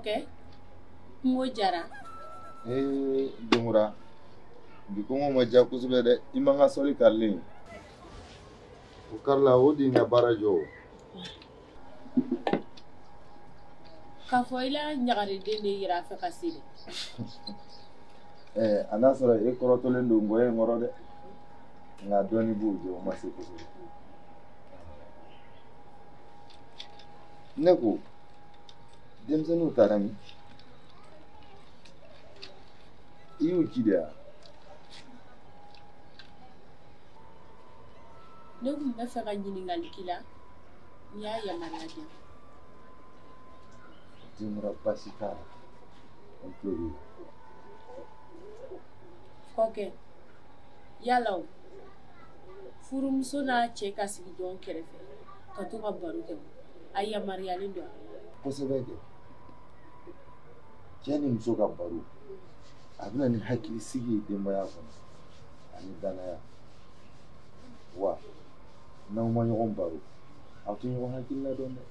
Kɔkɛ, kungo jara. Ee Denkura, bi kɔngɔ ma diya kosɛbɛ dɛ. I man ka sɔli karilen. O karila o de ye n ka baara jɔ o. K'a fɔ i la ɲagariden de yira a fɛ ka se dɛ. Ɛɛ a n'a sɔrɔ e kɔrɔtɔlen don ngɔyɔ in kɔrɔ dɛ. Nka dɔɔnin b'o jɛ o ma se kosɛbɛ. Ne ko denmisɛnninw taara min? I y'u ci de wa? Ne tun bɛ fɛ ka ɲininkali k'i la, n'i y'a yamaruya di yan. Denkura baasi t'a la, an tulo b'i la. Kɔkɛ, yala o furumuso n'a cɛ ka sigi ɲɔgɔn kɛrɛfɛ ka to ka baro kɛ, a yamaruyalen don wa? Kosɛbɛ kɛ. Cɛ ni muso ka baro, a bɛ na ni hakilisigi ye denbaya kɔnɔ ani danaya. Wa n'aw ma ɲɔgɔn baro, aw tɛ ɲɔgɔn hakilina dɔn dɛ.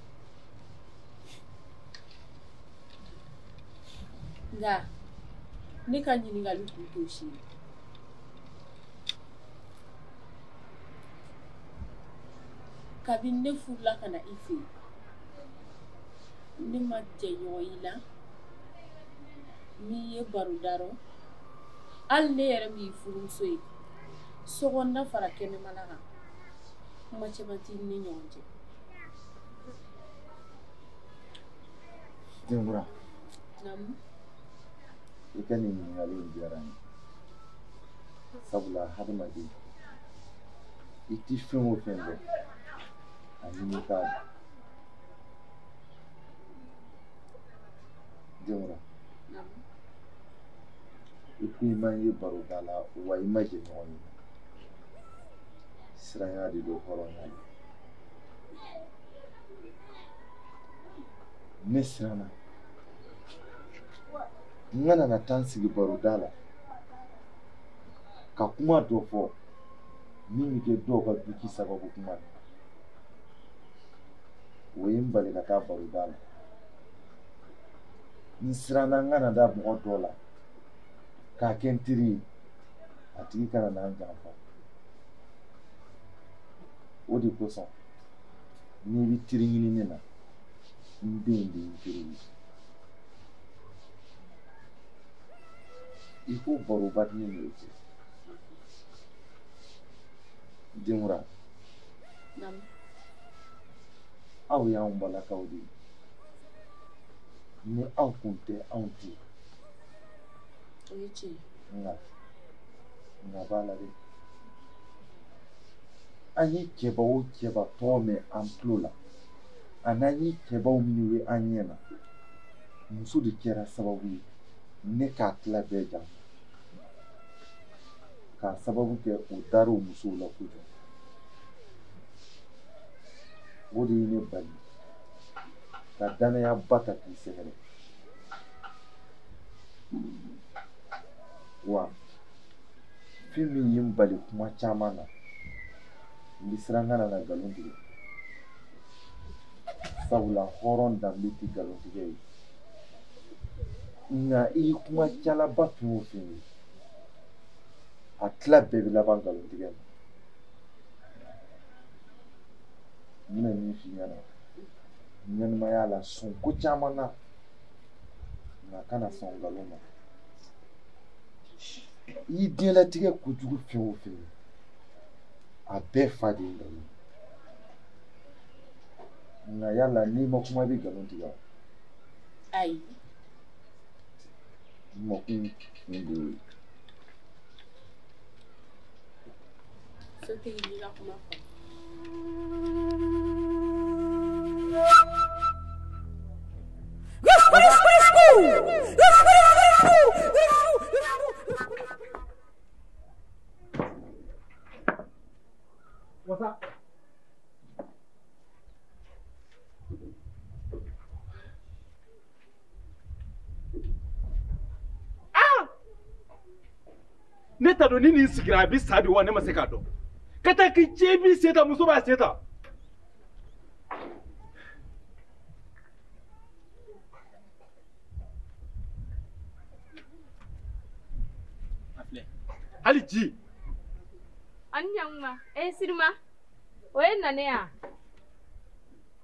Nka ne ka ɲininkali kun t'o si ye. Kabini ne furula ka na i fɛ yen, ne ma jɛɲɔgɔn i la min ye baroda rɔ, hali ne yɛrɛ min y'i furumuso ye, sokɔnɔna fara kɛnɛmana kan, kuma caman t'i ni ne ɲɔgɔn cɛ. Denkura, Naamu. I ka nin ɲininkali in diyara n ye. Sabula hadamaden, i ti fɛn o fɛn dɔn, a ɲini k'a dɔn. Denkura, Naamu. I ko i ma n ye baroda la wa i ma jɛɲɔgɔn ye. Siranya de don, hɔrɔnya don. Ne siranna n kana na taa n sigi baroda la ka kuma dɔ fɔ min bɛ kɛ dɔw ka duki sababu kuma ye. O ye n bali ka taa baroda la. N siranna n kana da mɔgɔ dɔ la k'a kɛ n teri ye, a tigi kana na n janfa. O de kosɔn n'i bɛ teri ɲini ne na, n denw de ye n teri ye. I ko baroba tɛ ne n'o cɛ. Denkura, Naamu. Aw y'anw balakaw de ye. Ni aw kun tɛ, anw tɛ yen. O ye tiɲɛ ye. Nka b'a la dɛ. An ye cɛba o cɛba tɔgɔ mɛn an tulo la, ani an ye cɛbaw minnu ye an ɲɛ na, muso de kɛra sababu ye ne k'a tila bɛɛ janfa. K'a sababu kɛ o dar'o musow la kojugu. O de ye ne bali ka danayaba ta k'i sɛgɛrɛ. Wa fɛn min ye n bali kuma caman na, n bɛ siran n kana na nkalon tigɛ. Sabula hɔrɔn danbe tɛ nkalon tigɛ ye. Nka i ye kuma calaba fɛn o fɛn ye, a tila bɛɛ bɛ laban nkalon tigɛ ma. N bɛna min f'i ɲɛna, ɲɛnɛmaya la sɔn ko caman na, nka kana sɔn nkalon ma. I ye diɲɛlatigɛ kojugu fɛn o fɛn ye, a bɛɛ fa de ye nkalon ye. Nka yala n'i ma kuma i bɛ nkalon tigɛ wa? Ayi. N makun kun de y'o ye. Sotigi, n'i ka kuma fɔ. Wasa. Ah! Ne t'a dɔn ni nin sigira a bɛ sa de wa, ne ma se k'a dɔn. Ka taa k'i cɛ b'i sen ta, muso b'a sen ta. filɛ hali ji. Ani ɲankuma e Sirima o ye nane ya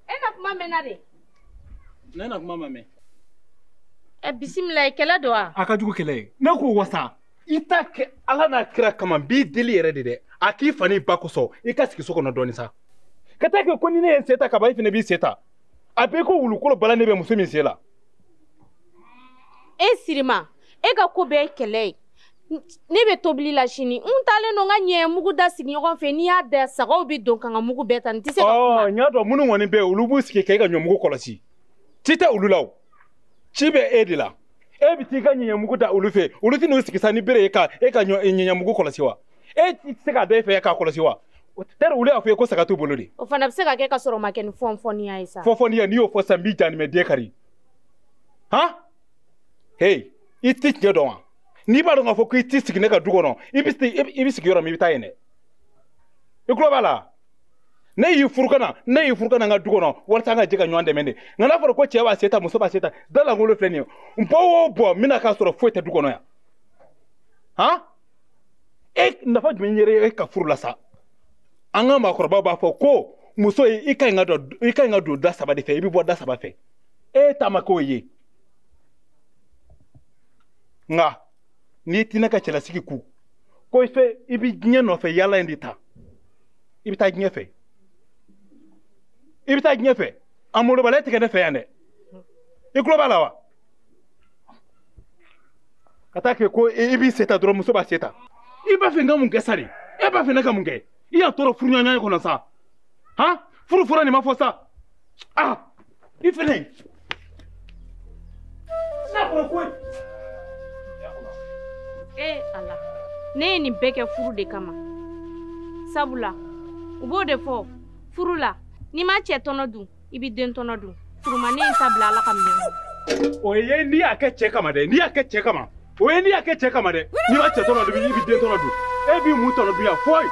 e na kuma mɛnna de. Ne na kuma ma mɛn. Ɛ bisimila kɛlɛ don wa. A ka jugu kɛlɛ ye ne k'o wasa i t'a kɛ ala n'a kira kama n b'i deli yɛrɛ de dɛ a k'i fa n'i ba kosɔn i ka sigi so kɔnɔ dɔɔnin sa ka taa kɛ ko ni ne ye n sen ta ka ban i fana b'i sen ta a bɛɛ ko wulukolo bala ne bɛ muso min sen la. E Sirima e ka ko bɛɛ ye kɛlɛ ye. Ne bɛ tobili la sini n taalen don n ka ɲɛ mugu da sigiɲɔgɔn fɛ n'i y'a da sagaw bɛ don ka n ka mugu bɛɛ ta n tɛ se ka kuma. N y'a dɔn minnu kɔni bɛ yen olu b'u sigi k'e ka ɲɔmugu kɔlɔsi ci tɛ olu la o ci bɛ e de la e bɛ t'i ka ɲɛmugu da olu fɛ olu tɛ n'u sigi sa ni bere ye ka e ka ɲɛmugu kɔlɔsi wa e tɛ se k'a da e fɛ k'a kɔlɔsi wa tɛri olu y'a fɔ ye ko saga t'u bolo de. O fana bɛ se ka kɛ ka sɔrɔ o ma kɛ ni fɔnfɔniya ye sa. Fɔnfɔniya n'i y'o fɔ sisan n b'i janimɛ den kari han hey i tɛ tiɲɛ dɔn wa. N'i b'a dɔn k'a fɔ k'i t'i sigi ne ka du kɔnɔ i bɛ sigi yɔrɔ min i bɛ taa yen dɛ i tulo b'a la ne y'i furu ka na ne y'i furu ka na n ka du kɔnɔ walasa an ka jɛ ka ɲɔgɔn dɛmɛ de nka n'a fɔra ko cɛ b'a se ta muso b'a se ta da lankolon filɛ nin ye n bɔ o bɔ n bɛna k'a sɔrɔ foyi tɛ du kɔnɔ yan han e nafa jumɛn yɛrɛ e ka furu la sa an ka maakɔrɔbaw b'a fɔ ko muso ye i ka ɲi ka don da saba de fɛ i bɛ bɔ da saba fɛ e ta ma k'o ye nka n'i tɛ ne ka cɛlasigi ku ko i fɛ i bɛ diɲɛ nɔfɛ yaala in de ta i bɛ taa diɲɛ fɛ i bɛ taa diɲɛ fɛ a molobaliya tɛ kɛ ne fɛ yan dɛ i tulo b'a la wa ka taa kɛ ko i b'i se ta dɔrɔn muso b'a se ta i b'a fɛ n ka mun kɛ sa de e b'a fɛ ne ka mun kɛ i y'a tɔɔrɔ furuɲɔgɔnya kɔnɔ sa han furu fɔra nin ma fɔ sa ah i fɛnɛ n'a fɔra ko. E ala ne ye nin bɛɛ kɛ furu de kama sabula u b'o de fɔ furu la n'i ma cɛ tɔnɔ dun i bɛ den tɔnɔ dun furuma ne ye n ta bila ala ka minɛ kɔnɔ. O ye n'i y'a kɛ cɛ kama dɛ n'i y'a kɛ cɛ kama o ye n'i y'a kɛ cɛ kama dɛ n'i ma cɛ tɔnɔ dun i bɛ den tɔnɔ dun e b'i mun tɔnɔ dun yan foyi.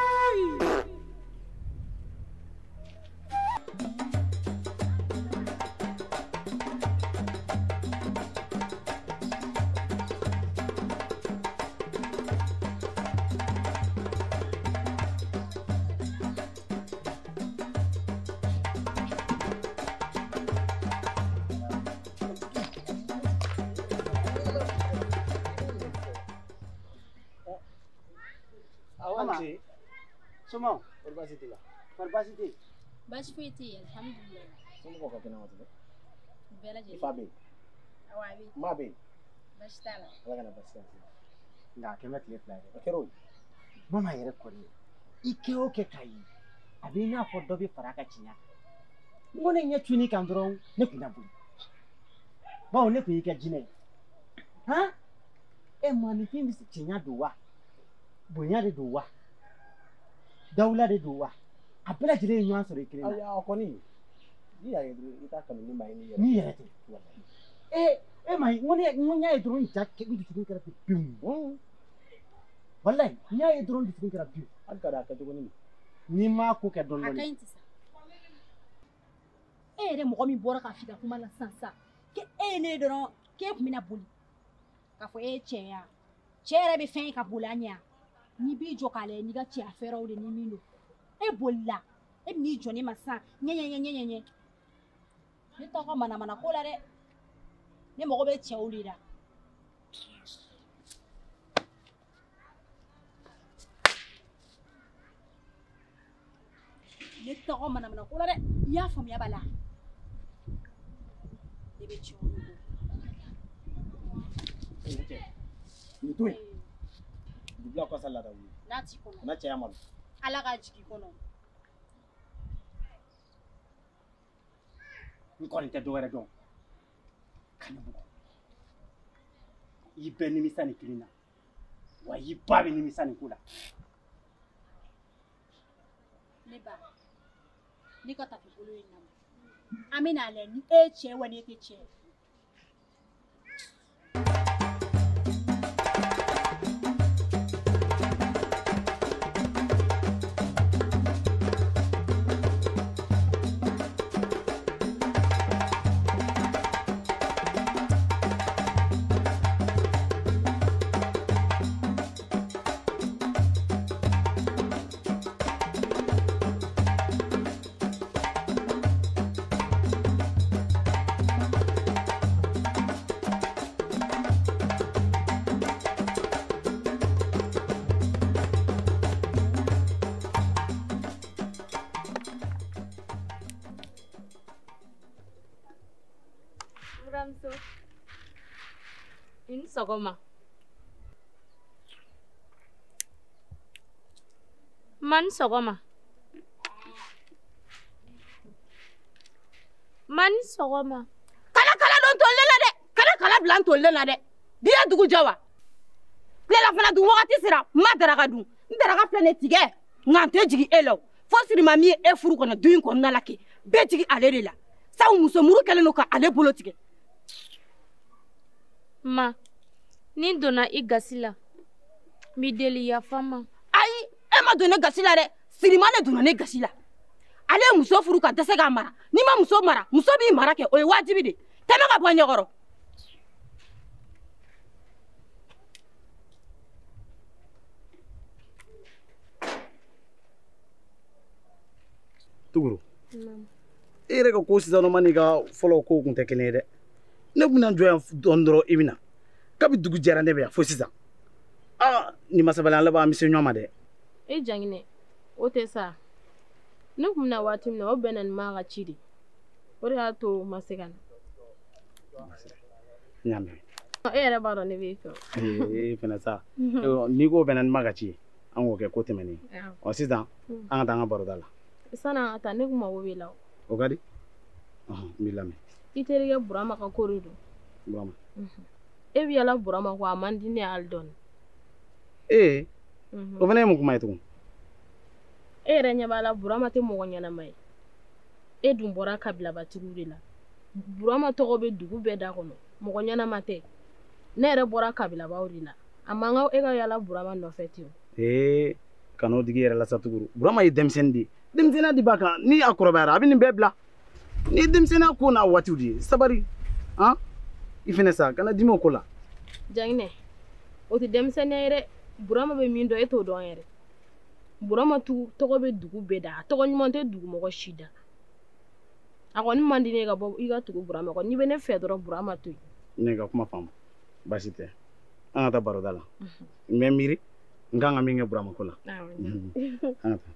Somaw, kɔri baasi t'i la? Kɔri baasi tɛ yen? Baasi foyi tɛ yen, alhamdulilayi. Somɔgɔw ka kɛnɛ wa tuguni? Bɛɛ lajɛlen. I fa bɛ yen? Awɔ, a bɛ yen. Ma bɛ yen? Baasi t'a la. Ala kana baasi kɛ nka a kɛ bɛ tile 2 ye dɛ. O kɛra o ye. Mama yɛrɛ kɔni, i kɛ o kɛ k'a ye, a b'i n'a fɔ dɔ bɛ fara a ka tiɲɛ kan. N ko ne ɲɛ cun'i kan dɔrɔn, ne kun na boli. Bawo ne kun y'i kɛ jinɛ ye. Han? E maaninfin bɛ se tiɲɛ don wa? Bonya de don wa? Dawula de don wa? A bɛɛ lajɛlen ye ɲɔgɔn sɔrɔ i kelen na. Ayi a kɔni n'i y'a ye dɔrɔn i t'a kanu ni maa ye n'i yɛrɛ. N'i yɛrɛ tɛ. E ma ye n ko ne n y'a ye dɔrɔn n ja n dusukun kɛra pewu. Walayi n y'a ye dɔrɔn n dusukun kɛra pewu. Hali ka d'a kɛcogo ni ma. N'i m'a ko kɛ dɔɔnin dɔɔnin. A ka ɲi sisan. E yɛrɛ mɔgɔ min bɔra k'a f'i ka kuma la sisan sisan k'e ye ne ye dɔrɔn k'e tun bɛna boli k'a fɔ e ye cɛ ye wa? Cɛ yɛrɛ bɛ fɛn ye ka boli a ɲɛ wa? N'i b'i jɔ k'a lajɛ n'i ka cɛya fɛɛrɛw de ni min don e bolila e bɛ n'i jɔ ne ma sisan ɲɛ ɲɛ ɲɛ ɲɛ ɲɛ ne t'aw ka manamana ko la dɛ ne mago bɛ cɛw de la. Ne t'aw ka manamana ko la dɛ i y'a faamuya b'a la ne bɛ cɛw de bɔ. Nin to yen. Dubila kɔsa la wuli. N'a t'i kɔnɔ. N'a cɛya ma don. Ala ka jigin kɔnɔ. N kɔni tɛ dɔwɛrɛ dɔn. Ka ne bugɔ. I bɛ nimisa nin kelen na. Wa i ba bɛ nimisa nin ko la. Ne ba, ne ka tafe bolo ye lamɔ. An bɛ n'a lajɛ ni e ye cɛ wa ni e tɛ cɛ ye. Bamuso. I ni sɔgɔma. Ma ni sɔgɔma. Ma ni sɔgɔma. Kala kala don tolilen la dɛ. Kala kala bila n tolilen na dɛ. Bi ye dugu jɛ wa? Tilela fana dun wagati sera n ma daraka dun. N daraka filɛ nin ye tigɛ. Nka n tɛ jigin e la o. Fo Sirima min ye e furu kɔnɔ du in kɔnɔna la kɛ. Bɛɛ jigin ale de la. Sabu muso muru kɛlen don ka ale bolo tigɛ. Ma, ni n donna i gasi la, n b'i deli yafa n ma. Ayi, e ma don ne gasi la dɛ. Sirima de donna ne gasi la. Ale ye muso furu ka dɛsɛ k'a mara. N'i ma muso mara, muso b'i mara kɛ, o ye wajibi de. Tɛmɛ ka bɔ n ɲɛkɔrɔ. Tuguru. E yɛrɛ ka ko sisan nɔ n'i ka fɔlɔ kow kun tɛ kelen ye dɛ. Ne kun bɛna n jɔ yan dɔɔni dɔrɔn i bɛ na. Kabi dugu jɛra ne bɛ yan fo sisan. Aa nin ma sabali an laban an bɛ se ɲɔgɔn ma dɛ. E Janginɛ, o tɛ sa. Ne kun bɛna waati min na o bɛnna ni maa ka ci de. O de y'a to n ma se ka na. N y'a mɛn. E yɛrɛ b'a dɔn ne b'e fɛ. Ee fɛnɛ sa. N'i ko bɛnna ni maa ka ci ye, an k'o kɛ ko tɛmɛnen. Ɔ sisan an ka taa an ka baroda la. Sanni an ka taa ne kun mago b'e la o. O ka di? N b'i lamɛn. I terikɛ Burama ka ko de don. Burama. E bɛ yala Burama kɔ a man di ne ye hali dɔɔni. Ee o fana ye mun kuma ye tugun? E yɛrɛ ɲɛ b'a la Burama tɛ mɔgɔ ɲɛnama ye. E dun bɔra kabilabatigiw de la. Burama tɔgɔ bɛ dugu bɛɛ da kɔnɔ. Mɔgɔ ɲɛnama tɛ. Ne yɛrɛ bɔra kabilabaw de la. A man kan e ka yala Burama nɔfɛ ten. Ee kan'o digi i yɛrɛ la sa Tuguru. Burama ye denmisɛnnin de ye. Denmisɛnninya de b'a kan. Ni a kɔrɔbayara a bɛ nin bɛɛ bila. Ni denmisɛnninya ko n'a waatiw de ye. Sabari. Han? I fɛnɛ sa kana dimi o ko la. Janginɛ, o tɛ denmisɛnninya ye dɛ. Burama bɛ min dɔn e t'o dɔn yɛrɛ. Burama tɔgɔ bɛ dugu bɛɛ da. A tɔgɔ ɲuman tɛ dugu mɔgɔ si da. A kɔni man di ne ye ka bɔ i ka tugu Burama kɔ. N'i bɛ ne fɛ dɔrɔn Burama to yen. Ne ka kuma faamu. Baasi tɛ. An ka taa baroda la. N bɛ miiri n kan ka min kɛ Burama ko la. An ka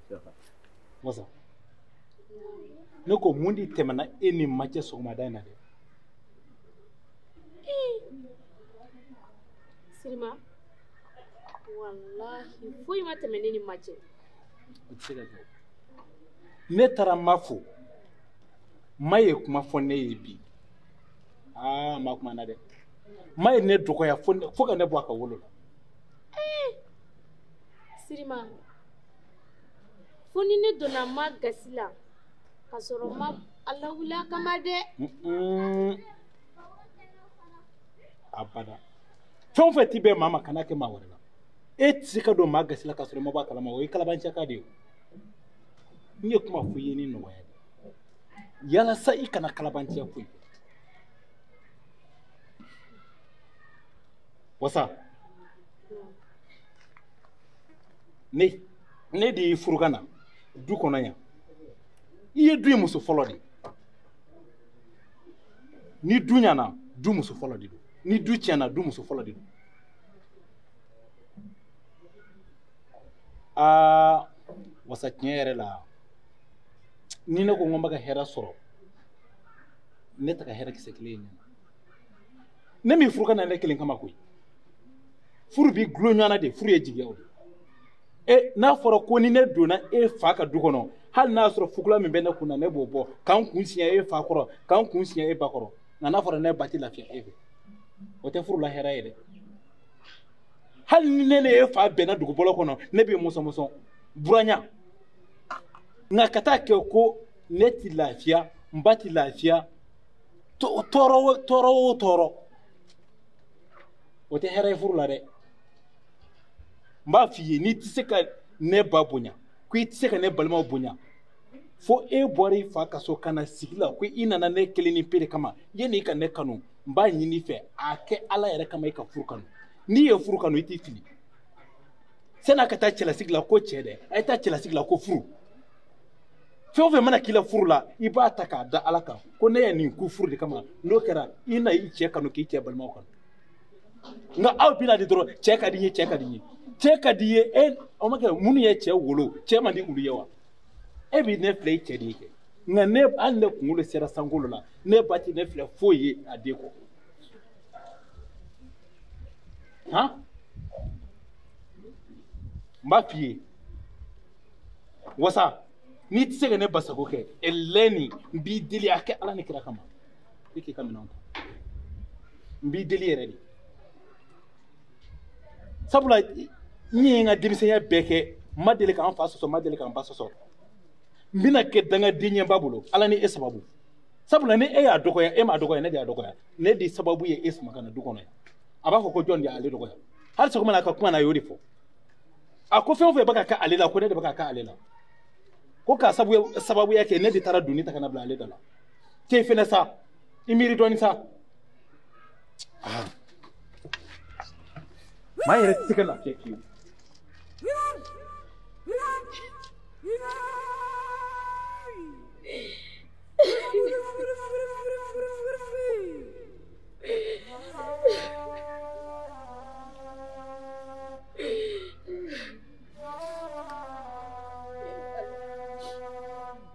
taa. Wasa. Ne ko mun de tɛmɛna e ni ma cɛ sɔgɔmada in na dɛ? Sirima, walahi foyi ma tɛmɛ ne ni ma cɛ. O tɛ se ka kɛ. Ne taara ma fo. Ma ye kuma fɔ ne ye bi. Aa ma kuma na dɛ. Ma ye ne dɔgɔya fo ka ne bɔ a ka wolo la. Sirima, fo ni ne donna ma gasi la ka sɔrɔ ma ala wuli a kama dɛ. Abada. Fɛn o fɛn ti bɛn maa ma kana kɛ maa wɛrɛ la. E tɛ se ka don maa gasi la ka sɔrɔ i ma bɔ a kalama, o ye kalabanciya de ye. N ye kuma fɔ i ye ni nɔgɔya de ye. Yalasa i kana kalabanciya foyi kɛ. Wasa. Ne de y'i furu ka na du kɔnɔ yan. I ye du in muso fɔlɔ de ye. Ni du ɲɛna, du muso fɔlɔ de don. Ni du tiɲɛna, du muso fɔlɔ de don. Aa wasa tiɲɛ yɛrɛ la, ni ne ko n ko n bɛ ka hɛrɛ sɔrɔ, ne tɛ ka hɛrɛ kisɛ kelen ye ɲɛna. Ne m'i furu ka na ne kelen kama koyi. Furu b'i gulon ɲɔgɔn na de, furu ye jigiyaw de. E n'a fɔra ko ni ne donna e fa ka du kɔnɔ, hali n'a sɔrɔ fugula min bɛ ne kun na ne b'o bɔ k'an kun siɲɛ e fa kɔrɔ, k'an kun siɲɛ e ba kɔrɔ. Nka n'a fɔra ne ba tɛ lafiya e fɛ, o tɛ furu la hɛrɛ ye dɛ. Hali ni ne e fa bɛnna dugubɔlɔ kɔnɔ, ne b'i mɔsɔn mɔsɔn buranya. Nka ka taa kɛ ko ne ti lafiya, n ba ti lafiya, tɔɔrɔ tɔɔrɔ o tɔɔrɔ, o tɛ hɛrɛ ye furu la dɛ. N b'a f'i ye, n'i tɛ se ka ne ba bonya, ko i tɛ se ka ne balimaw bonya, fo e bɔra i fa ka so ka na sigi la ko i nana ne kelen ni pe de kama, yanni i ka ne kanu, n b'a ɲini i fɛ a kɛ Ala yɛrɛ kama i ka furu kanu. N'i ye furu kanu i t'i fili. San'a ka taa cɛlasigi la ko cɛ dɛ, a ye taa cɛlasigi la ko furu. Fɛn o fɛn mana k'i la furu la, i b'a ta k'a da Ala kan ko ne ye nin ku furu de kama. N'o kɛra i na i cɛ kanu k'i cɛ balimaw kanu. Nka aw bɛna di dɔrɔn cɛ ka di n ye, cɛ ka di n ye, cɛ ka di ye. E o ma kɛ minnu ye cɛ wolo, cɛ man di olu ye wa? E b'i ne filɛ i cɛ de ye kɛ. Nka ne hali ne kunkolo sera sankolo la, ne ba ti ne filɛ foyi ye a den kɔ. Han? N b'a f'i ye. Wasa, n'i tɛ se ka ne basago kɛ, elɛni n b'i deli a kɛ Ala ni kira kama. I k'i ka minɛnw ta. N b'i deli yɛrɛ de. Sabula n ye n ka denmisɛnya bɛɛ kɛ, n ma deli k'an fa sɔsɔ, n ma deli k'an ba sɔsɔ. N bɛna kɛ dangaden ye n ba bolo, Ala ni e sababu. Sabula ni e y'a dɔgɔya, e m'a dɔgɔya, ne de y'a dɔgɔya. Ne de sababu ye e sama ka na du kɔnɔ yan. A b'a fɔ ko jɔn de y'ale dɔgɔya. Hali sɔgɔma na a ka kuma na, a y'o de fɔ. A ko fɛn o fɛn bɛ ka kɛ ale la, ko ne de bɛ ka kɛ ale la. Ko k'a sababuya kɛ ne de taara doni ta ka na bila ale da la. Te fɛnɛ sa, i miiri dɔɔni sa. Maa yɛrɛ tɛ se ka lafiya fiyewu.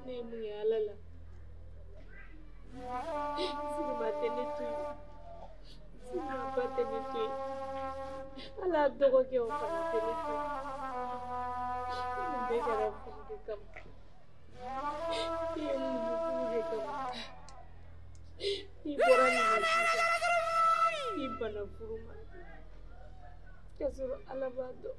Ne ye mun ye Ala la? Sirima tɛ ne to yen. Sirima ba tɛ ne to yen. Ala dɔgɔkɛ o fana tɛ ne to yen. Nin bɛɛ kɛra furu de kama. I ye mun ye furu de kama. I bɔra nin na sisan. I banna furu ma. K'a sɔrɔ Ala b'a dɔn.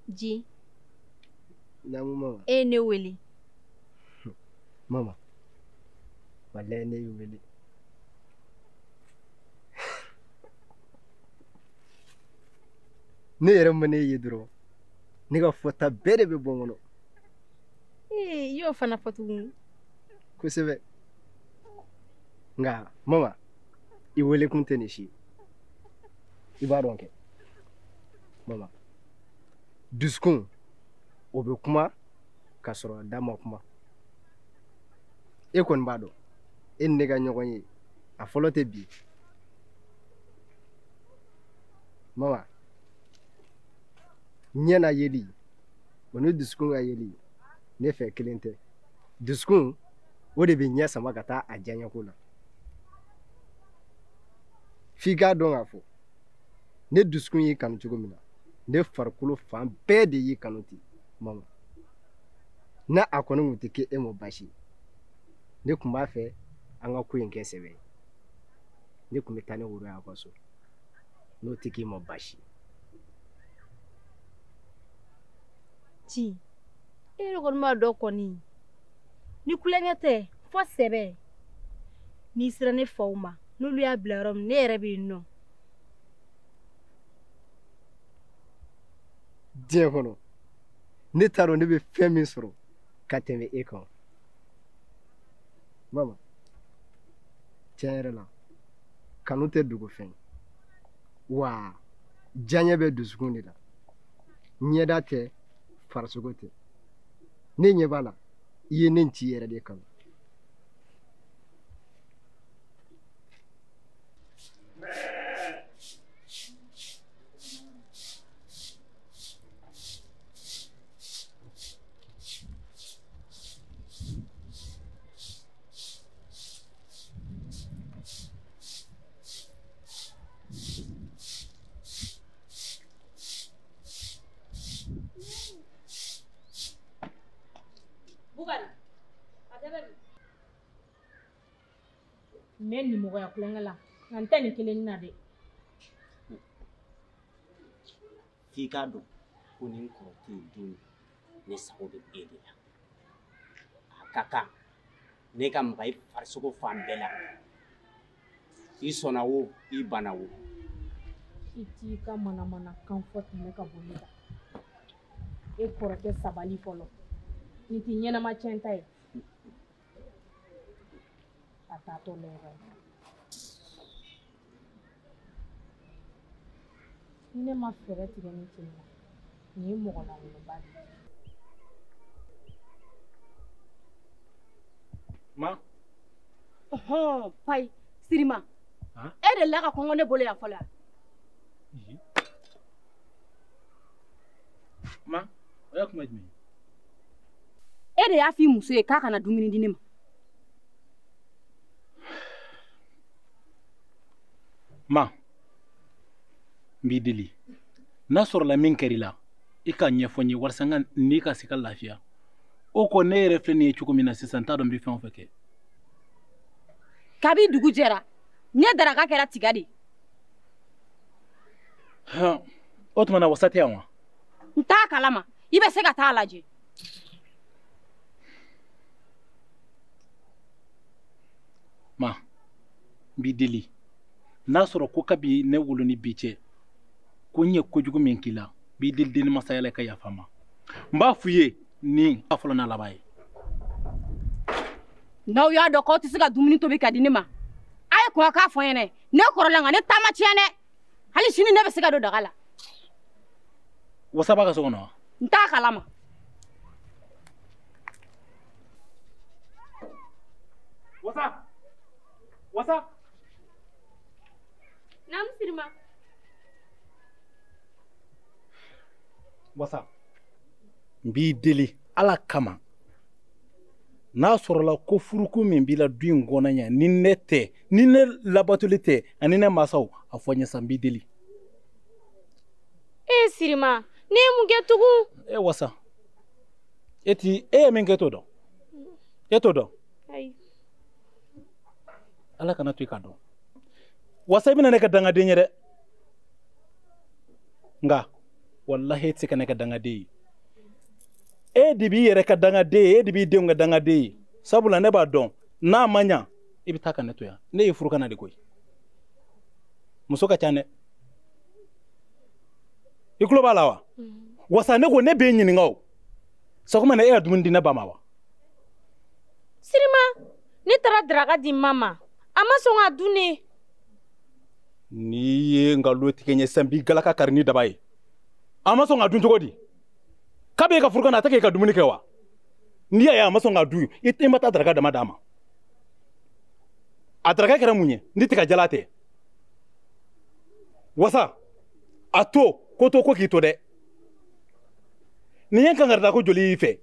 Ji. Naamu mama. E ye ne wele. Mama, walayi ne y'i wele. Ne yɛrɛ ma ne ye dɔrɔn, ne ka fɔta bɛɛ de bɛ bɔ n kɔnɔ. Ee, i y'o fana fɔ tuguni. Kosɛbɛ. Nka mama, i wele kun tɛ nin si ye. I b'a dɔn kɛ. Mama, dusukun o bɛ kuma k'a sɔrɔ a da ma kuma. E kɔni b'a dɔn, e ni ne ka ɲɔgɔn ye, a fɔlɔ tɛ bi. Mama, ɲɛ na yeli o ni dusukun ka yeli ne fɛ kelen tɛ. Dusukun o de bɛ ɲɛ sama ka taa a diyaɲɛko la. F'i k'a dɔn k'a fɔ ne dusukun y'i kanu cogo min na, ne farikolo fan bɛɛ de y'i kanu ten mama. N'a a kɔni tun tɛ kɛ e ma baasi ye, ne tun b'a fɛ an ka ko in kɛ sɛbɛ ye. Ne tun bɛ taa ne woro y'aw ka so, n'o tɛ k'i ma baasi ye. Ci, e yɛrɛ kɔni b'a dɔn kɔni, ni kulonkɛ tɛ fɔ sɛbɛ. N'i sera ne faw ma, n'olu y'a bila yɔrɔ min, ne yɛrɛ bɛ yen nɔ. Diɲɛ kɔnɔ, ne t'a dɔn ne bɛ fɛn min sɔrɔ ka tɛmɛ e kan. Mama, tiɲɛ yɛrɛ la, kanu tɛ dogo fɛn ye. Wa diyaɲɛ bɛ dusukun de la. Ɲɛda tɛ, farisogo tɛ. Ne ɲɛ b'a la, i ye ne ci yɛrɛ de kanu. N bɛ nimɔgɔya kulonkɛ la nka n tɛ nin kelen na dɛ. F'i k'a dɔn ko ni n kɔrɔ tɛ yen don min, ne sago bɛ e de la. A ka kan ne ka maga i farisogo fan bɛɛ la. I sɔnna o, i banna o. I t'i ka manamanakan fɔ tɛmɛ ka bɔ ne da. E kɔrɔkɛ sabali fɔlɔ. Nin t'i ɲɛnama tiɲɛ ta ye. A taatɔ lɛrɛ. Ni ne ma fɛɛrɛ tigɛ ni cɛ in na, Nin ye mɔgɔ lankolonba de ye. Ma. Ɔhɔn payi Sirima. E delila ka kɔngɔ ne bolo yan fɔlɔ yan. Ma, o y'a kuma jumɛn ye? E de y'a f'i muso ye k'a kana dumuni di ne ma. Ma, n b'i deli. N'a sɔrɔla min kɛr'i la, i k'a ɲɛfɔ n ye walasa n ka n'i ka se ka lafiya. O kɔ ne yɛrɛ filɛ nin ye cogo min na sisan, n t'a dɔn n bɛ fɛn o fɛn kɛ. Kabi dugu jɛra, ne daraka kɛra tiga de ye. Hɔn, o tuma na wasa tɛ yan wa? N t'a kalama, i bɛ se ka taa lajɛ. Ma, n b'i deli. N'a sɔrɔ ko kabi ne wolo ni bi cɛ, ko n ye kojugu min k'i la, n b'i deli denni masaya la i ka yafa n ma. N b'a f'i ye nin a fɔlɔ n'a laban ye. N'aw y'a dɔn k'aw tɛ se ka dumuni tobi ka di ne ma, a ye kɔn k'a fɔ n ɲɛnɛ. Ne kɔrɔla nka ne taama tiɲɛ dɛ. Hali sini ne bɛ se ka don daga la. Wasa b'a ka so kɔnɔ wa? N t'a kalama. Wasa! Wasa! Naamu Sirima. Wasa, n b'i deli Ala kama. N'a sɔrɔla ko furuko min b'i la du in kɔnɔ yan, ni ne tɛ, ni ne labatoli tɛ, ani ne masaw, a fɔ n ye sa, n b'i deli. E Sirima, ne ye mun kɛ tugun? E Wasa, e ti e ye min kɛ t'o dɔn? E t'o dɔn? Ayi. Ala kana to i k'a dɔn. Wasa, i bɛna ne kɛ dangaden ye dɛ. Nka walahi e tɛ se ka ne kɛ dangaden ye. E de b'i yɛrɛ ka dangaden ye, e de b'i denw ka dangaden ye. Sabula ne b'a dɔn n'a ma ɲa i bɛ taa ka ne to yan. Ne ye furu kana de koyi. Muso ka ca dɛ. I tulo b'a la wa? Wasa, ne ko ne b'e ɲininka o. Sɔgɔma na e ka dumuni di ne ba ma wa? Sirima, ne taara daraka di ma ma. A ma sɔn k'a dun ne. N'i ye nkalon tigɛ n ye sisan, n b'i galaka kari ni daba ye. A ma sɔn k'a dun cogo di? K'a b'e ka furu kana a tɛ k'e ka dumuni kɛ wa? N'i y'a ye a ma sɔn k'a dun, i ma taa daraka dama d'a ma. A daraka kɛra mun ye? Ni tiga jala tɛ. Wasa, a to ko to ko k'i to dɛ. Nin ye n kankarida ko joli y'i fɛ?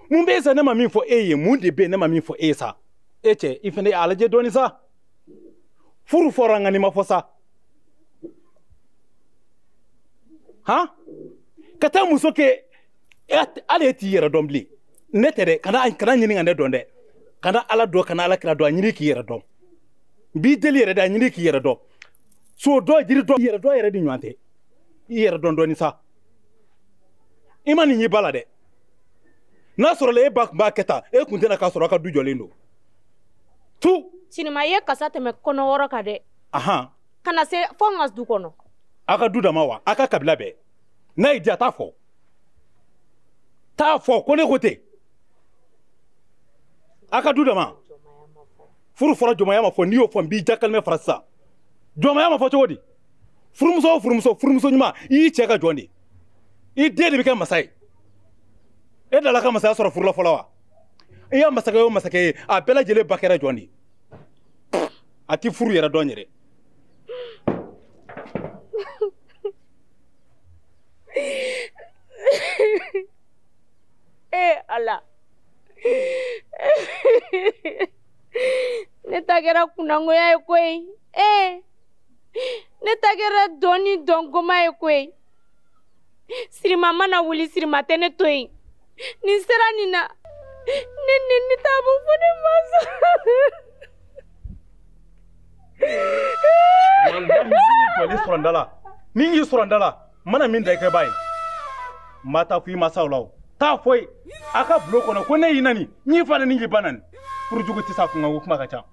Mun bɛ yen sa ne ma min fɔ e ye? Mun de bɛ yen ne ma min fɔ e ye sa? E cɛ, i fɛnɛ a lajɛ dɔɔnin sa. Furu fɔra nka nin ma fɔ sa. Han? Ka taa muso kɛ, hali e t'i yɛrɛ dɔn bilen. Ne tɛ dɛ, kana ɲini ka ne dɔn dɛ. Kana Ala dɔn, kana Ala kira dɔn, a ɲini k'i yɛrɛ dɔn. N b'i deli yɛrɛ de, a ɲini k'i yɛrɛ dɔn. So dɔ, jiri dɔ, yɛrɛ dɔn yɛrɛ de ɲɔgɔn tɛ. I yɛrɛ dɔn dɔɔnin sa. I ma nin y'i ba la dɛ. N'a sɔrɔla e ba tun b'a kɛ tan, e tun tɛna k'a sɔrɔ a ka du jɔlen don. Tu. Sirima, i ye kasa tɛmɛ kɔnɔ wɔɔrɔ kan dɛ. Ahan. Ka na se fo n ka du kɔnɔ. A ka du dama wa? A ka kabila bɛɛ. N'a y'i diya, t'a fɔ. T'a fɔ ko ne ko ten. A ka du dama. Furu fɔra jɔnmaya ma fɔ, n'i y'o fɔ n b'i jakalimɛ fara sisan. Jɔnmaya ma fɔ cogo di? Furumuso o furumuso, furumuso ɲuman, i y'i cɛ ka jɔn de. I den de bɛ kɛ masa ye. E dala ka masaya sɔrɔ furu la fɔlɔ wa? I y'a masakɛ o masakɛ ye, a bɛɛ lajɛlen ba kɛra jɔn de ye. A ti furu yɛrɛ dɔn yɛrɛ. Eh Ala. Ne ta kɛra kunnangoya ye koyi. Eh. Ne ta kɛra dɔn ni dɔnkoma ye koyi. Sirima mana wuli, Sirima tɛ ne to yen. Nin sera nin na. Ne ni t'a bɔ fo ne mansa. Walahi sɔrɔ n da la. Ni n y'i sɔrɔ n da la, n mana min da i kɛ ba ye. N ma taa fɔ i masaw la o. Taa fɔ ye a ka bulon kɔnɔ ko ne y'i nani, n y'i fa nani, n y'i ba nani. Furujugu tɛ s'a kunkan ko kuma ka ca.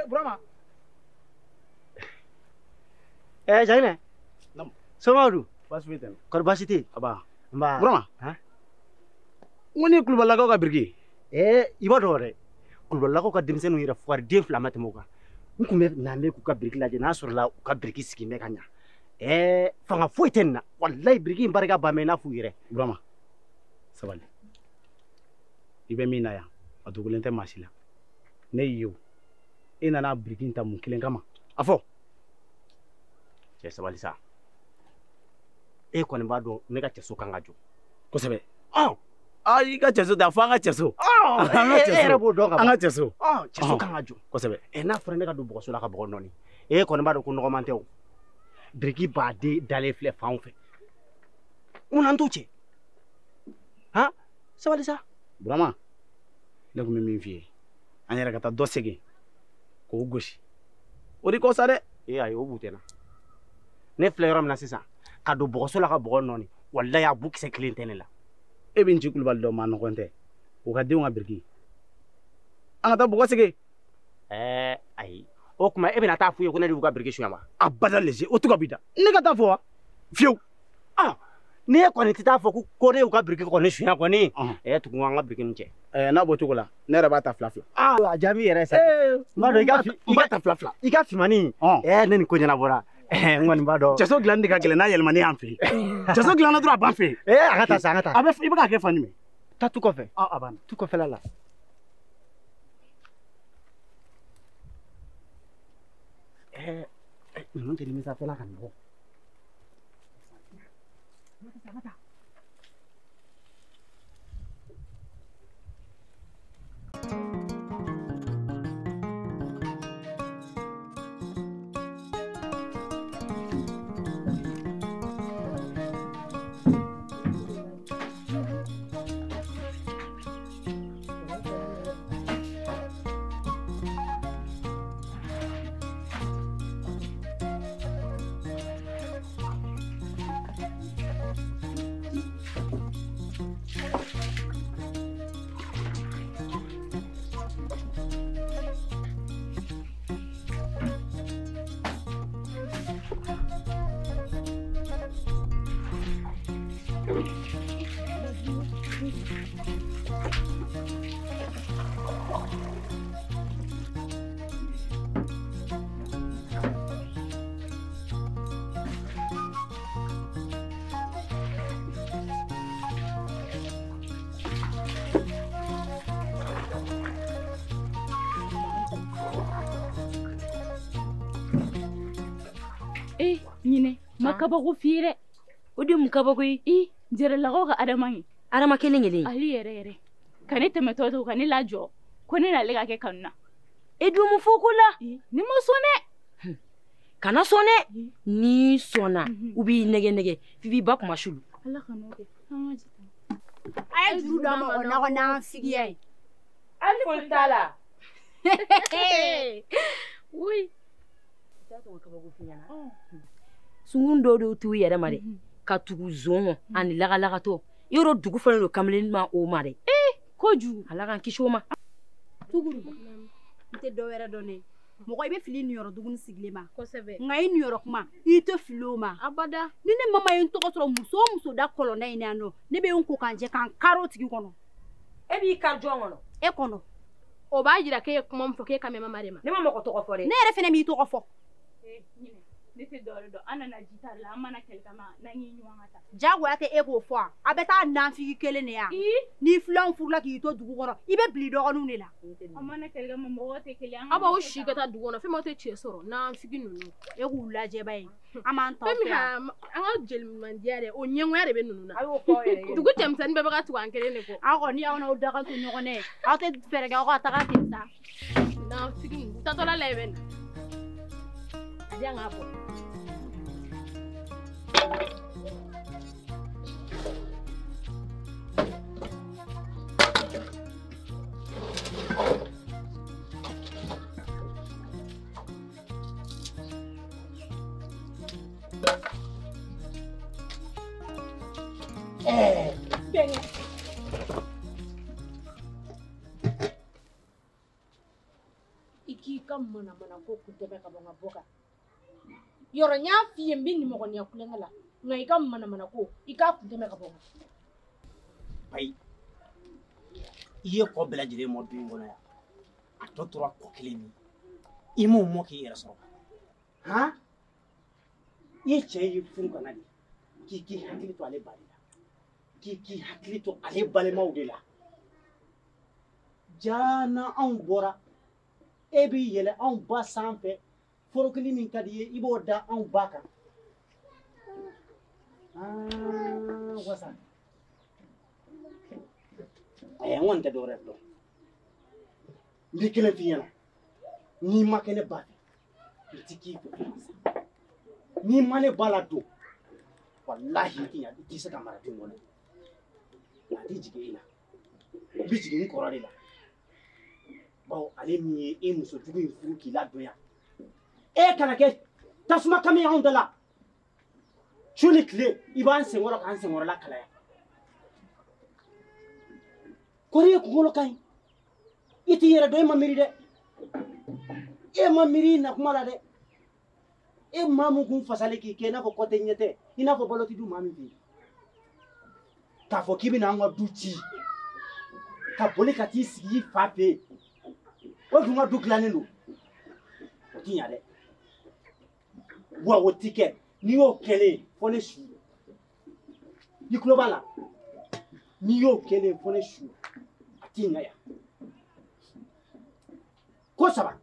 Burama. Jaginɛ. Naamu. Somɔgɔw dun? Baasi foyi tɛ n na. Kɔri baasi tɛ yen? Aba. Nba. Burama. Han? N ko ne ye Kulubalilakaw ka biriki ye. I b'a dɔn dɛ. Kulubalilakaw ka denmisɛnninw yɛrɛ fugariden fila ma tɛmɛ o kan. N kun bɛ na ne k'u ka biriki lajɛ n'a sɔrɔla u ka biriki sigi bɛ ka ɲa. Fanga foyi tɛ nin na. Walayi biriki in barika ban bɛ i n'a f'u yɛrɛ. Burama, sabali. I bɛ min na yan, a dogolen tɛ maa si la. Ne y'i ye o. E nana biriki in ta mun kelen kama? A fɔ. Cɛ sabali sa. E kɔni b'a dɔn ne ka cɛso kan ka jɔ. Kosɛbɛ. I ka cɛso ta fo an ka cɛso. An ka cɛso. E yɛrɛ b'o dɔn ka ban. An ka cɛso. Cɛso kan ka jɔ. Kosɛbɛ. N'a fɔra ne ka don bɔgɔso la ka bɔgɔ nɔɔni. E kɔni b'a dɔn ko nɔgɔman tɛ o. Biriki baden dalen filɛ fanw fɛ. Mun na n t'o cɛ? Han? Sabali sa. Burama, ne kun bɛ min f'i ye, an yɛrɛ ka taa dɔ segin k'o gosi. O de kɔ sa dɛ. Ayi o bu tɛ n na. Ne filɛ yɔrɔ min na sisan, ka don bɔgɔso la ka bɔgɔ nɔɔni, walayi a bu kisɛ kelen tɛ ne la. E bɛ n ci Kulubali dɔn maa nɔgɔn tɛ. O ka denw ka biriki. An ka taa bɔgɔ segin. Ayi. O tuma e bɛna taa f'u ye ko ne de y'u ka biriki suɲɛ wa? A bada lese, o tɔgɔ b'i da. Ne ka taa fɔ wa? Fiyewu. Ni e kɔni tɛ taa fɔ ko ne y'u ka biriki kɔni suɲɛ kɔni, tugu an ka biriki nin cɛ. N'a b'o cogo la, ne yɛrɛ b'a ta fila fila. A jaabi yɛrɛ sa. N b'a dɔn i b'a ta fila fila. I ka finmani, ne ni ko ɲɛnabɔra. N kɔni b'a dɔn. Cɛso dilanni de ka gɛlɛn n'a yɛlɛmani y'an fɛ yen. Cɛso dilanna dɔrɔn a b'an fɛ yen. A ka taa sa, an ka taa. A bɛ i bɛ k'a kɛ fan jumɛn? Taa tu kɔfɛ. A banna. Tu kɔfɛla la. Ninnu tɛ nimisa fɛn na ka nɔgɔ. Ɲinɛ ma kabako f'i ye dɛ. O de mun kabako ye? I Jɛrɛlakaw ka Adama ye. Adama kelen kelen. Ale yɛrɛ yɛrɛ. Ka ne tɛmɛtɔ to ka ne lajɔ ko ne n'ale ka kɛ kanu na. E dun mun fɔ ko la? Ne ma sɔn dɛ. Kana sɔn dɛ. N'i sɔnna u b'i nɛgɛ nɛgɛ f'i b'i ba kuma sulu. Ala ka n'o kɛ. An ka ji ta. A ye juru d'a ma o nakɔ n'an sigiya ye. Hali foli t'a la. Oui. Sungun dɔw de t'u yɛrɛ ma dɛ ka tugu zon ani lagalagatɔ yɔrɔ dugu fana don kamalen ma o ma dɛ. Kojugu. Ala k'an kisi o ma. Tuguru n tɛ dɔ wɛrɛ dɔn dɛ. Mɔgɔ i bɛ fili niyɔrɔ duguni sigilen ma. Kosɛbɛ. Nka i niyɔrɔ kuma i tɛ fili o ma. Abada. Ni ne mama ye n tɔgɔ sɔrɔ muso o muso da kɔlɔnda in na yan nɔ, ne bɛ n ko k'an jɛ k'an kari o tigi kɔnɔ. E b'i kari jɔn kɔnɔ? E kɔnɔ. O b'a jira k'e ye kuma min fɔ k'e ka mɛn mama de ma. Ne ma mɔgɔ tɔgɔ fɔ dɛ. Ne yɛrɛ fana m'i tɔgɔ fɔ. Ne tɛ dɔwɛrɛ dɔn, an nana ji ta la, an mana kɛlɛ kama n'an ye ɲɔgɔn ka taa. Jagoya tɛ e k'o fɔ wa? A bɛ taa nanfigi kelen de ya. Ni filanw furula k'i to dugu kɔnɔ, i bɛ bila i dɔgɔninw de la. An mana kɛlɛ kama mɔgɔw tɛ kelen. Aw b'aw si ka taa dugu kɔnɔ, fɛn m'aw tɛ cɛ sɔrɔ nanfigi ninnu. E k'u lajɛ ba ye, an b'an taw fɛ yan. An ka jelimandiya dɛ, o ɲɛngoya de bɛ ninnu na. A y'o fɔ aw yɛrɛ ye. Dugu cɛmisɛnnin bɛɛ bɛ ka tugu an kelen de kɔ. Aw kɔni aw n'aw daga to ɲɔgɔn na ye, aw tɛ fɛɛrɛ kɛ aw ka taga ten sa. Nanfigi ninnu, taatɔla la i bɛ na. A di yan k'a bɔ. I k'i ka ka manamana ko kun tɛ ka bɔ n ka bɔ kan. Yɔrɔ n y'a f'i ye n bɛ nimɔgɔniya kulonkɛ la, nka i ka manamana ko i k'a kun tɛmɛ ka bɔ n kan. Ayi, i ye kɔ bɛɛ lajɛlen mɔ du in kɔnɔ yan, a tɔ tora kɔ kelen min ye, i m'o mɔ k'i yɛrɛ sɔrɔ. Han, i ye cɛ ye furu ka na de, k'i k'i hakili to ale ba de la, k'i k'i hakili to ale balimaw de la. Jaa na anw bɔra, e b'i yɛlɛ anw ba sanfɛ, forokili min ka di i ye i b'o da anw ba kan. Aa wasa, ayi, n kɔni tɛ dɔwɛrɛ dɔn, n bɛ kelen f'i ɲɛna, n'i ma kɛ ne ba fɛ, n ti k'i fɛ sa, n'i ma ne ba ladon, walahi i ti ɲa, i ti se ka mara du in kɔnɔ. Nka n ti jigin e la, n bɛ jigin n kɔrɔ de la, bawo ale min ye e muso jugu in furu k'i ladon yan, e kana kɛ tasuma kami anw da la. Su ni tile i b'an senkɔrɔ k'an senkɔrɔla kalaya. Kɔri ye kunkolo ka ɲi, i t'i yɛrɛ dɔn, e ma miiri dɛ, e ma miiri i na kuma la dɛ. E maa mun kun fasalen k'i kɛ i n'a fɔ kɔtɛ ɲɛ tɛ, i n'a fɔ balo tɛ du maa min fɛ yen, k'a fɔ k'i bɛna an ka du ci ka boli ka t'i sigi i fa fɛ yen, o dun ka du dilannen don, o ti ɲa dɛ. Wa o ti kɛ, n'i y'o kɛlen fɔ ne su, i tulo b'a la, n'i y'o kɛlen fɔ ne su, a ti ɲa yan. Ko saba,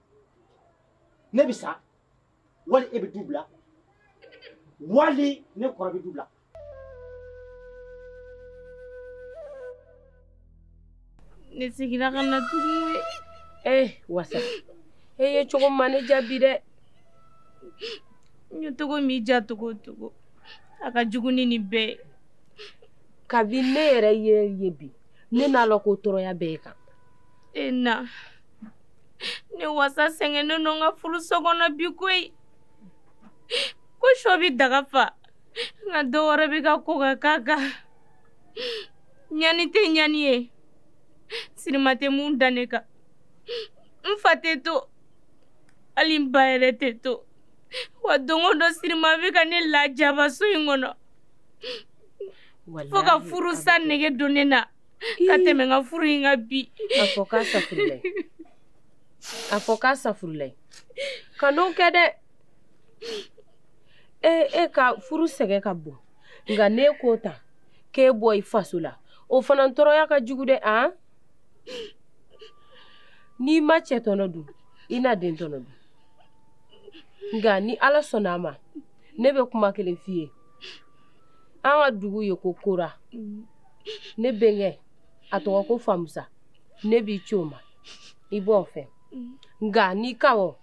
ne bɛ sa, wali e bɛ du bila, wali ne kɔrɔ bɛ du bila. Ne seginna ka na tugun. Eh wasa, e ye cogo ma ne jaabi dɛ. N ye cogo min ja cogo o cogo, a ka jugu ni nin bɛɛ ye. Kabi ne yɛrɛ ye bi, ne n'a lɔn ko tɔɔrɔya bɛɛ kan. E na, ne wasa sɛgɛnnen don n ka furuso kɔnɔ bi koyi. Ko sɔ bɛ daga fa, nka dɔ wɛrɛ bɛ ka ko ka k'a kan. Ɲani tɛ ɲani ye, sirima tɛ mun da ne kan. N fa tɛ to, hali n ba yɛrɛ tɛ to. Wa don o don sirima bɛ ka ne lajaba so in kɔnɔ. Fo ka furu sa nege don ne na ka tɛmɛ n ka furu in kan bi. A fɔ k'a safurulayi, a fɔ k'a safurulayi, kan'o kɛ dɛ. E ka furu sɛgɛn ka bon, nka n'e k'o ta k'e bɔ i faso la, o fana tɔɔrɔya ka jugu dɛ. Han, n'i ma cɛ tɔnɔ dun, i na den tɔnɔ dun. Nka ni Ala sɔnna a ma, ne bɛ kuma kelen f'i ye. An ka dugu ye ko Kora, ne bɛnkɛ a tɔgɔ ko Famusa, ne b'i ci o ma, i b'o fɛ. Nka n'i ka wɔ,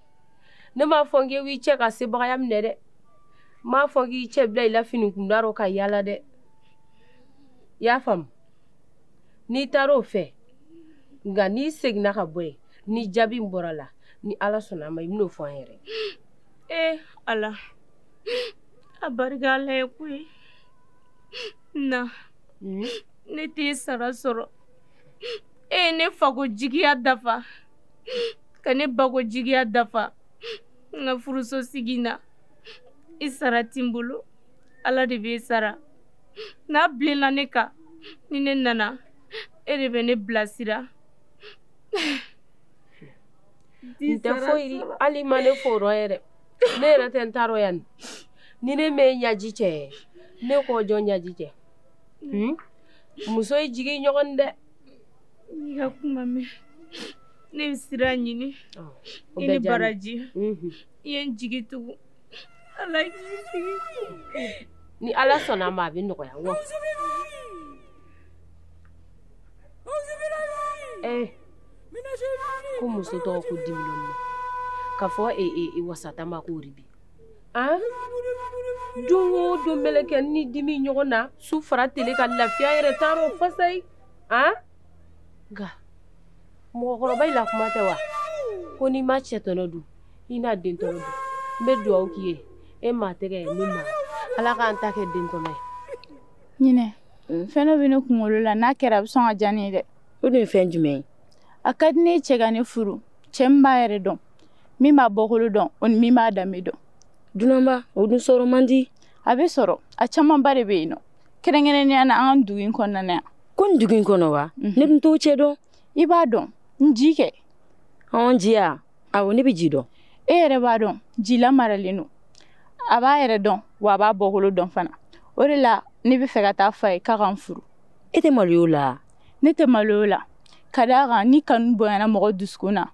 ne m'a fɔ n k'i cɛ ka sebagaya minɛ dɛ, n m'a fɔ k'i cɛ bila i la fini kunda rɔ ka yaala dɛ. I y'a faamu? N'i taara o fɛ, nka n'i seginna ka bɔ yen, ni jaabi in bɔra la, ni Ala sɔnna a ma, i bɛn'o fɔ an yɛrɛ. Eh Ala, a barika Ala ye koyi. Na, ne t'e sara sɔrɔ. E ye ne fako jigiya dafa, ka ne bako jigiya dafa n ka furuso sigi na. I sara ti n bolo, Ala de b'e sara. N'a bilenna ne kan, ni ne nana, e de bɛ ne bilasira. N tɛ foyi, hali ma ne fo o yɛrɛ. Ne yɛrɛ tɛ n ta rɔ yan. Ni ne m'e ɲaji cɛ, ne k'o jɔn ɲaji cɛ. Muso ye jigi ɲɔgɔn dɛ. N'i ka kuma mɛn, ne bɛ sira ɲini. I ni baraji, i ye n jigi tugu. Ala k'i jigi tugu. Ni Ala sɔnna a ma, a bɛ nɔgɔya wa. Ko muso tɔgɔ ko Dimilɔnni, k'a fɔ e wasata ma k'o de bi. Han, don o don mɛlɛkɛ ni dimi ɲɔgɔn na, su fara tele ka lafiya yɛrɛ taar'o fasa ye. Han, nka mɔgɔkɔrɔba i la kuma tɛ wa? Ko n'i ma cɛ tɔnɔ dun, i n'a den tɔnɔ dun. N bɛ dugawu k'i ye, e maa tɛgɛ ne ma, Ala k'an ta kɛ den tɔnɔ ye. Ɲinɛ, fɛn dɔ bɛ ne kunkolo la, n'a kɛra a bɛ sɔn ka diya ne ye dɛ. O de ye fɛn jumɛn ye? A ka di ne cɛ ka ne furu, cɛ min b'a yɛrɛ dɔn, Min b'a bɔkolo dɔn, o ni min b'a danbe dɔn. Dunanba, o dun sɔrɔ man di. A bɛ sɔrɔ, a camanba de bɛ yen nɔ. Kɛrɛnkɛrɛnnenya la an ka dugu in kɔnɔna na yan. Ko nin dugu in kɔnɔ wa? Ne dun t'o cɛ dɔn. I b'a dɔn, n ji kɛ. Ɔn ji ya? Awɔ, ne bɛ ji dɔn. E yɛrɛ b'a dɔn, ji lamaralen don. A b'a yɛrɛ dɔn, wa a b'a bɔkolo dɔn fana. O de la ne bɛ fɛ ka taa f'a ye k'a ka n furu. E tɛ maloya o la? Ne tɛ maloya o la. Ka d'a kan ni kanu bonyana mɔgɔ dusukun na,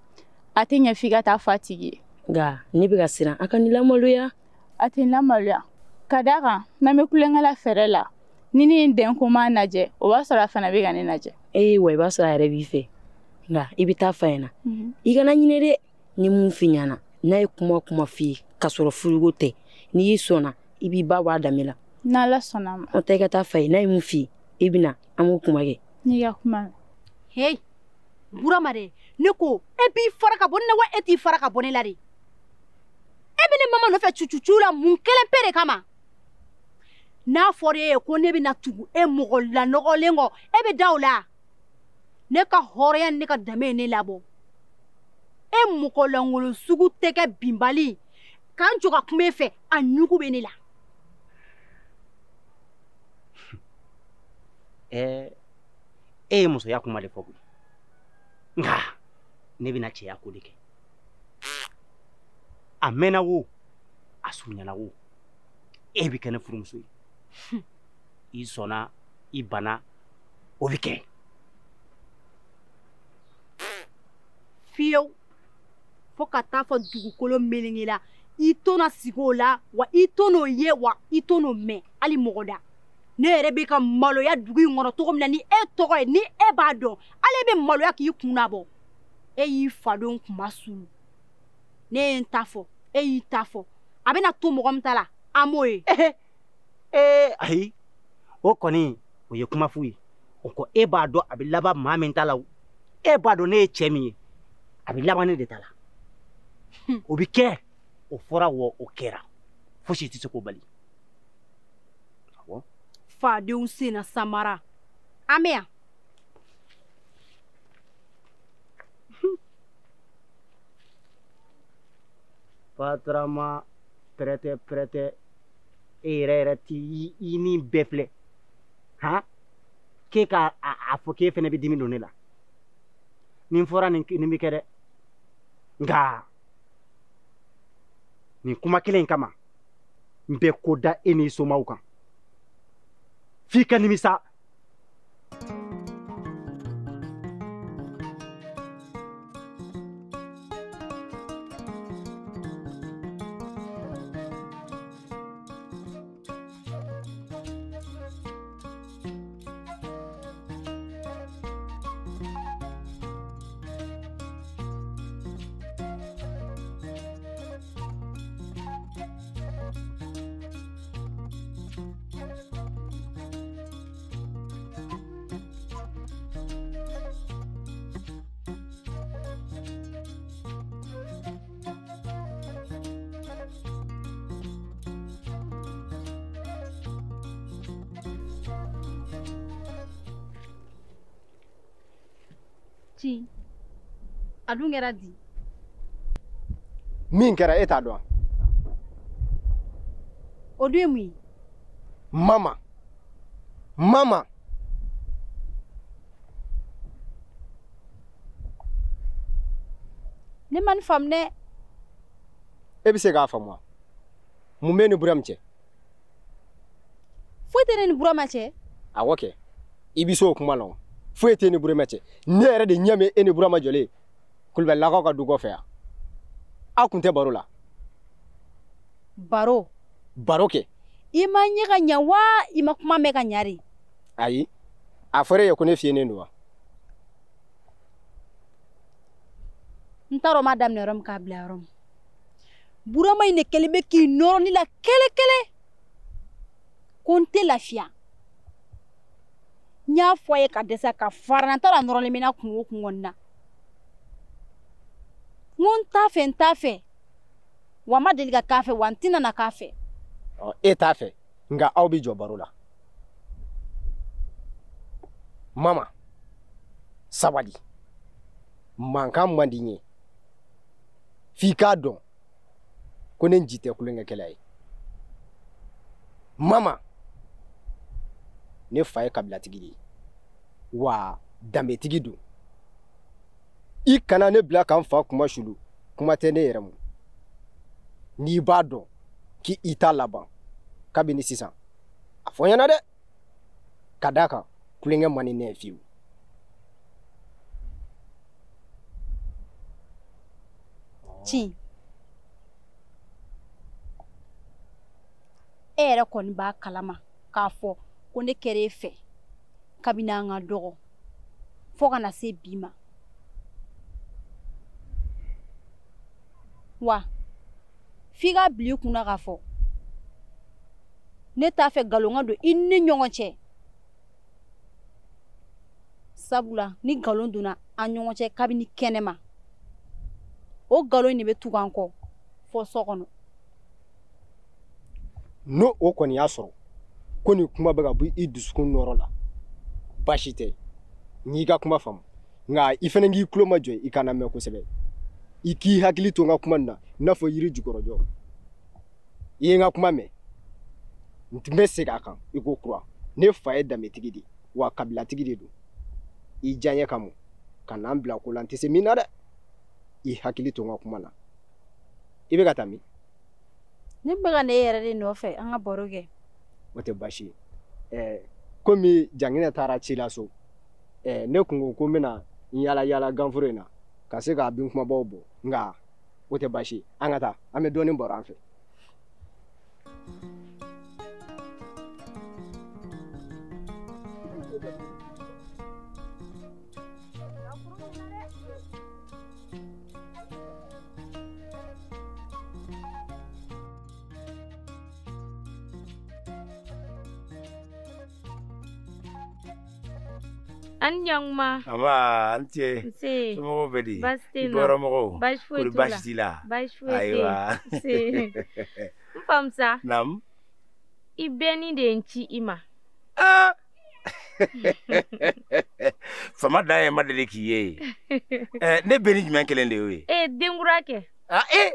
a tɛ ɲɛ f'i ka taa f'a tigi ye. Nka ne bɛ ka siran a ka n'i lamaloya. A tɛ n lamaloya. Ka d'a kan n'an bɛ kulonkɛ la fɛɛrɛ la, ni ne ye n den ko m'a lajɛ, o b'a sɔrɔ a fana bɛ ka ne lajɛ. Ee wa i b'a sɔrɔ a yɛrɛ b'i fɛ. Nka i bɛ taa f'a ɲɛna. I kana ɲinɛ dɛ. Ni mun f'i ɲɛna, n'a ye kuma o kuma f'i ye k'a sɔrɔ furuko tɛ, n'i y'i sɔnna, i b'i ba bɔ a danbe la. N'Ala sɔnna a ma. O tɛ i ka taa f'a ye, n'a ye mun f'i ye, i bɛ na an b'o kuma kɛ. N'i ka kuma mɛn. Hey, Burama dɛ, ne ko e b'i fara ka bɔ ne la wa e t'i fara ka bɔ ne la de? E bɛ ne mama nɔfɛ cucucu la mun kelen pe de kama? N'a fɔra e ye ko ne bɛna tugu e mɔgɔ lanɔgɔlen kɔ, e bɛ da o la? Ne ka hɔrɔnya ni ne ka danbe ye ne labɔ. E mɔgɔ lankolon sugu tɛ kɛ binbali k'an jɔ ka kuma e fɛ, a ɲugu bɛ ne la. E ye musoya kuma de fɔ koyi, nka ne bɛna cɛya ko de kɛ. A mɛnna wo, a surunyana wo, e bɛ kɛ ne furumuso ye. I sɔnna, i banna, o bɛ kɛ. Fiyewu, fo ka taa fɔ dugukolo meleke la, i to na sigi o la, wa i to n'o ye, wa i to n'o mɛn hali mɔgɔ da. Ne yɛrɛ bɛ ka maloya dugu in kɔnɔ cogo min na ni e tɔgɔ ye, ni e b'a dɔn, ale bɛ maloya k'i kun labɔ. E y'i fadenw kuma sulu. Ne ye n ta fɔ, e y'i ta fɔ. A bɛna to mɔgɔ min ta la, an m'o ye. Ee ayi, o kɔni o ye kuma fu ye. O kɔ e b'a dɔn a bɛ laban maa min ta la, e b'a dɔn ne ye cɛ min ye, a bɛ laban ne de ta la. O bɛ kɛ, o fɔra wa o kɛra, fosi tɛ se k'o bali. Awɔ. Fadenw senna samara, an bɛ yan. Fatarama pɛrɛtɛ pɛrɛtɛ, e yɛrɛ yɛrɛ ti i ni bɛɛ filɛ han, k'e ka a fɔ k'e fɛnɛ bɛ dimi don ne la. Nin fɔra nin bɛ kɛ dɛ, nka nin kuma kelen in kama n bɛ ko da e n'i somaw kan f'i ka nimisa. A dun kɛra di? Min kɛra e t'a dɔn. O dun ye mun ye? Mama, mama. Ne ma nin faamu dɛ. E bɛ se k'a faamu wa? Mun bɛ ni Burama cɛ? Foyi tɛ ne ni Burama cɛ. Awɔ kɛ, i bɛ se o kuma la o. Foyi tɛ ne ni Burama cɛ. Ne yɛrɛ de ɲɛ bɛ e ni Burama jɔlen Kulubalilakaw ka du kɔfɛ yan. Aw kun tɛ baro la. Baro? Baro kɛ. I ma ɲɛ ka ɲɛ wa i ma kuma mɛn ka ɲa de? Ayi, a fɔra e ye ko ne fiyenen don wa? N t'a dɔn n b'a daminɛ yɔrɔ min k'a bila yɔrɔ min. Burama in de kɛlen bɛ k'i nɔrɔ ne la kele kele. Ko n tɛ lafiya. N y'a fɔ a ye ka dɛsɛ ka fara n na, n t'a dɔn a nɔrɔlen bɛ n na kun o kun kɔni na. N ko n t'a fɛ, n t'a fɛ. Wa n ma deli ka k'a fɛ, wa n tɛna na k'a fɛ. Ɔ, e t'a fɛ, nka aw bɛ jɔ baro la. Mama, sabali. Mankan man di n ye. F'i k'a dɔn ko ne nji tɛ kulonkɛkɛla ye. Mama, ne fa ye kabilatigi de ye, wa danbetigi don. I kana ne bila ka n fa kuma sulu, kuma tɛ ne yɛrɛ ma. N'i b'a dɔn k'i t'a laban kabini sisan, a fɔ n ɲɛna dɛ. Ka d'a kan kulonkɛ man di ne ye fiyewu. Ci, e yɛrɛ kɔni b'a kalama k'a fɔ ko ne kɛra e fɛ kabini an ka dɔgɔ fo ka na se bi ma. Wa f'i ka bila i kunna k'a fɔ ne t'a fɛ nkalon ka don i ni ɲɔgɔn cɛ. Sabula ni nkalon donna an ɲɔgɔn cɛ kabini kɛnɛma, o nkalon in de bɛ tugu an kɔ fɔ so kɔnɔ. N'o o kɔni y'a sɔrɔ ko nin kuma bɛ ka bɔ i dusukun nɔrɔ la, baasi tɛ, n y'i ka kuma faamu. Nka i fana k'i tulo majɔ i kana mɛn kosɛbɛ. I k'i hakili to n ka kuma nin na i n'a fɔ yiri jukɔrɔjɔ. I ye n ka kuma mɛn, n tun bɛ segin a kan i ko kura. Ne fa ye danbetigi de ye, wa kabilatigi de don. I diyaɲɛ kama ka n'an bila ko la n tɛ se min na dɛ. I hakili to n ka kuma na. I bɛ ka taa min? Ne bɛ ka na e yɛrɛ de nɔfɛ an ka baro kɛ. O tɛ baasi ye. Komi Janginɛ taara ci la so, ne kun ko n bɛna n yaala yaala ganforo in na ka se k'a bin kumabaw bɔ, nka o tɛ baasi ye. An ka taa, an bɛ dɔɔnin baro an fɛ. An ɲankuma. Nba, an ce. Nse. Somɔgɔw bɛ di? Baasi tɛ yen nɔ. I bɔyɔrɔmɔgɔw? Baasi foyi t'u la. Kɔri baasi t'i la? Baasi foyi tɛ yen. Ayiwa. Nse. N famusa. Naamu. I bɛnni de ye n ci i ma. Aa! Fama dan ye ma deli k'i ye. Ne bɛnni jumɛn kelen de y'o ye? Denkura kɛ.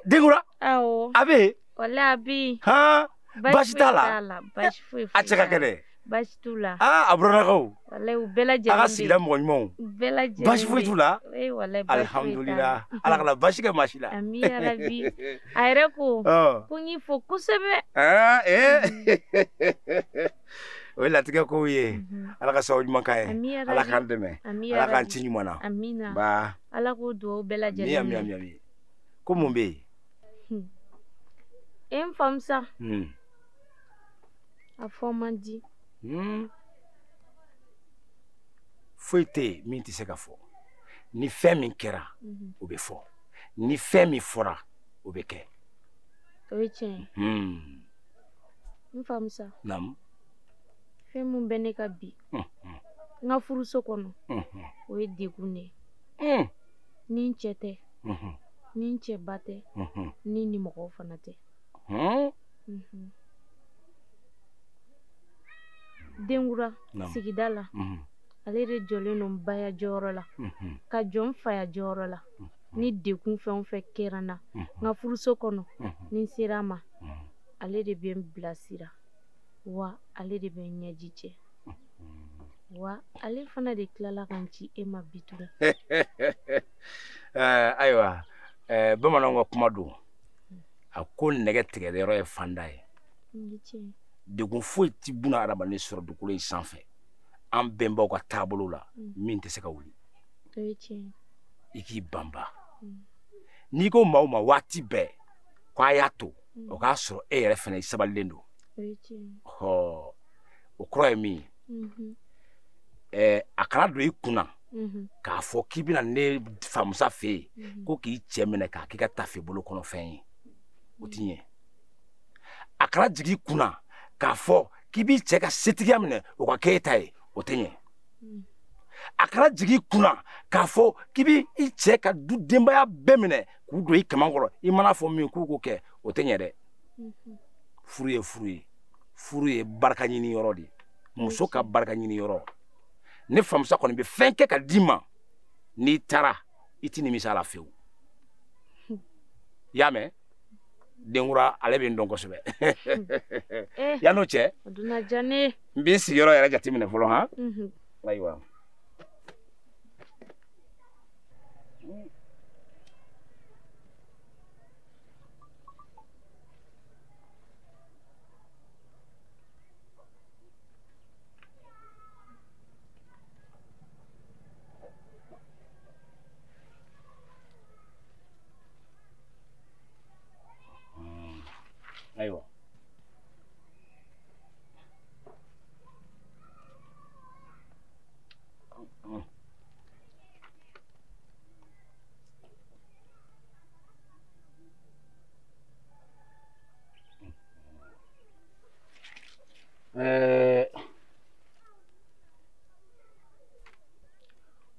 Denkura? Awɔ. A bɛ yen? Walayi a bɛ yen. Han! Baasi t'a la? Baasi foyi A cɛ ka kɛnɛ? Baasi t'u la. Aa, a burannakaw. Walayi u bɛɛ lajɛlen. A ka sigida mɔgɔ ɲumanw. U bɛɛ lajɛlen. Baasi foyi t'u la? Ee walayi baasi foyi t'a la. Alihamudulila. Ala kana baasi kɛ maa si la. Ami yarabi. A yɛrɛ ko. Ko n y'i fo kosɛbɛ. Aa ee. O ye latigɛ kow ye. Ala ka sababu ɲuman k'an ye. Ami yarabi. Ala k'an dɛmɛ. Ami Ala k'an yarabi. ci ɲuman na. Amina. Ba. Ala k'o dugawu bɛɛ lajɛlen. Ami ami ami. Ko mun bɛ yen? E n famusa. A fɔ man di. Foyi tɛ yen min tɛ se ka fɔ. Ni fɛn min kɛra, o bɛ fɔ. Ni fɛn min fɔra, o bɛ kɛ. O ye tiɲɛ ye. N famusa. Naamu. Fɛn min bɛ ne ka bi, n ka furuso kɔnɔ, o ye degun de ye. Ni n cɛ tɛ, ni n cɛ ba tɛ, ni ni mɔgɔw fana tɛ. Denkura sigida la, ale de jɔlen don n baya jɔyɔrɔ la, ka jɔ n faya jɔyɔrɔ la. Ni degun fɛn o fɛn kɛra n na, n ka furuso kɔnɔ, ni n sera a ma, ale de bɛ n bilasira, wa ale de bɛ n ɲɛji cɛ, wa ale fana de tilala ka n ci e ma bi tugun. Ayiwa, bamananw ka kuma don, a ko nɛgɛ tigɛyɔrɔ ye fanda ye. Degun foyi ti buna hadamaden sɔrɔ dugukolo in sanfɛ an bɛnbaw ka taabolo la min tɛ se ka wuli. I k'i banba. N'i ko maa o maa waati bɛɛ ko a y'a to, o k'a sɔrɔ e yɛrɛ fana i sabalilen don. Ɔ, o kɔrɔ ye min ye, a kana don i kunna k'a fɔ k'i bɛna ne famusa fɛ yen ko k'i cɛ minɛ k'a k'i ka tafe bolo kɔnɔ fɛn ye, o ti ɲɛ. A kana jigin i kunna k'a fɔ k'i b'i cɛ ka setigiya minɛ o ka k'e ta ye, o tɛ ɲɛ. A kana jigin i kunna k'a fɔ k'i b'i cɛ ka du denbaya bɛɛ minɛ k'u don i kaman kɔrɔ, i mana fɔ min k'u k'o kɛ, o tɛ ɲɛ dɛ. Furu ye furu ye, furu ye barika ɲini yɔrɔ de ye, muso ka barika ɲini yɔrɔ. Ne famusa kɔni bɛ fɛn kɛ ka d'i ma, n'i taara i ti nimisa a la fiyewu. I y'a mɛn? Denkura ale bɛ n dɔn kosɛbɛ. Yan'o cɛ, o dun diya ne ye. N b'i sigiyɔrɔ yɛrɛ jateminɛ fɔlɔ han. Ayiwa. Ayiwa.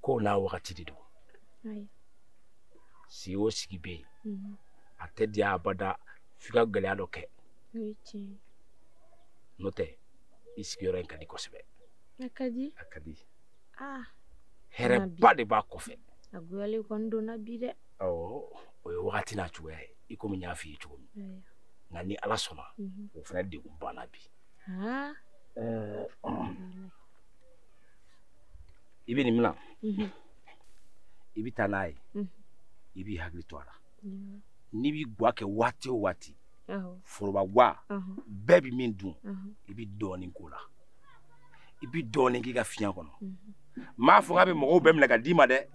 Ko n'a wagati de don. Sigi o sigi bɛ yen. A tɛ diya abada f'i ka gɛlɛya dɔ kɛ. N'o tɛ i sigiyɔrɔ in ka di kosɛbɛ. A ka di? A ka di. Hɛrɛba de b'a kɔfɛ. A goyalen kɔni donna bi dɛ. Awɔ, o ye wagati n'a cogoya ye i komi n y'a f'i ye cogo min. Nka ni Ala sɔnna, o fana degun banna bi. I bɛ nin minɛ, i bɛ taa n'a ye, i b'i hakili to a la. N'i b'i gwa kɛ waati o waati, foroba gwa bɛɛ bɛ min dun, i bɛ dɔɔnin k'o la. I bɛ dɔɔnin k'i ka fiɲɛ kɔnɔ. N m'a fɔ k'a bɛ mɔgɔw bɛɛ minɛ ka d'i ma dɛ,